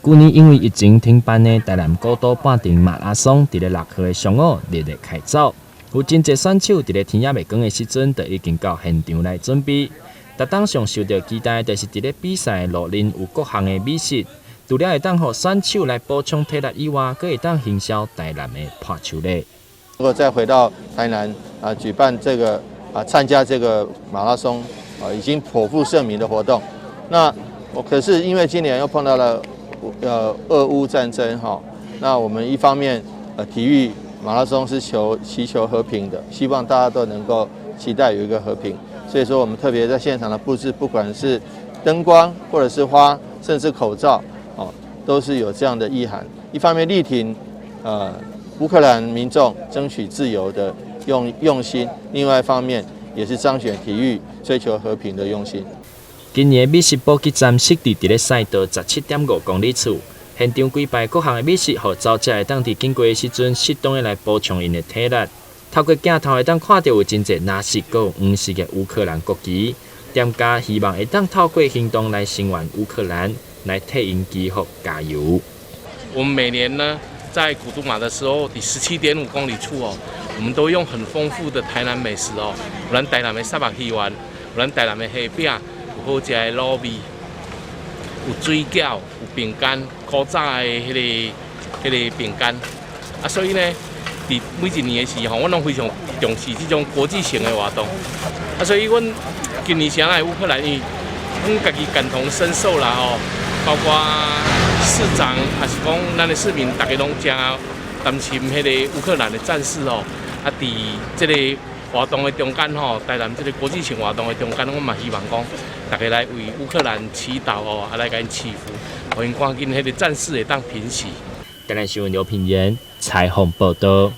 舊年因為疫情停辦的台南古都半程馬拉松，佇咧6號的上午熱烈開走。有真濟選手佇咧天猶未光的時陣，就已經到現場來準備。逐冬上受著期待，就是佇咧比賽路面有各項的美食，除了會當予選手來補充體力以外，閣會當行銷台南的伴手禮。如果再回到台南啊，舉辦這個啊，參加這個馬拉松啊，已經頗負盛名的活動。那我可是因為今年又碰到了俄烏戰爭哈，那我們一方面體育馬拉松是祈求和平的，希望大家都能夠期待有一個和平。所以說，我們特別在現場的佈置，不管是燈光或者是花，甚至口罩，哦，都是有這樣的意涵。一方面力挺烏克蘭民眾爭取自由的用心，另外一方面也是彰顯體育追求和平的用心。今年美食補給站設置佇咧賽道17.5公里處，現場規排各項的美食，予走者會當佇經過的時陣，適當的來補充𪜶的體力。透過鏡頭會當看著有真濟藍色閣有黃色的烏克蘭國旗，店家希望會當透過行動來聲援烏克蘭，來替𪜶祈福加油。我們每年呢，在古都馬的時候，佇17.5公里處哦，我們都用很豐富的台南美食哦，有咱台南的虱目魚圓，有咱台南的蝦餅，有好食的滷味，有水餃，有餅乾，古早的彼個餅乾，啊，所以呢，佇每一年的時候，阮攏非常重視這種國際性的活動，啊，所以阮今年啥來烏克蘭，因為阮家己感同身受啦吼，包括市長，抑是講咱的市民，逐家攏誠擔心彼個烏克蘭的戰事哦，啊，佇這個活動的中間吼，台南這個國際性活動的中間，阮嘛希望講，逐家來為烏克蘭祈禱哦，啊來共𪜶祈福，予𪜶趕緊彼個戰事會當平息。台南新聞劉品言採訪報導。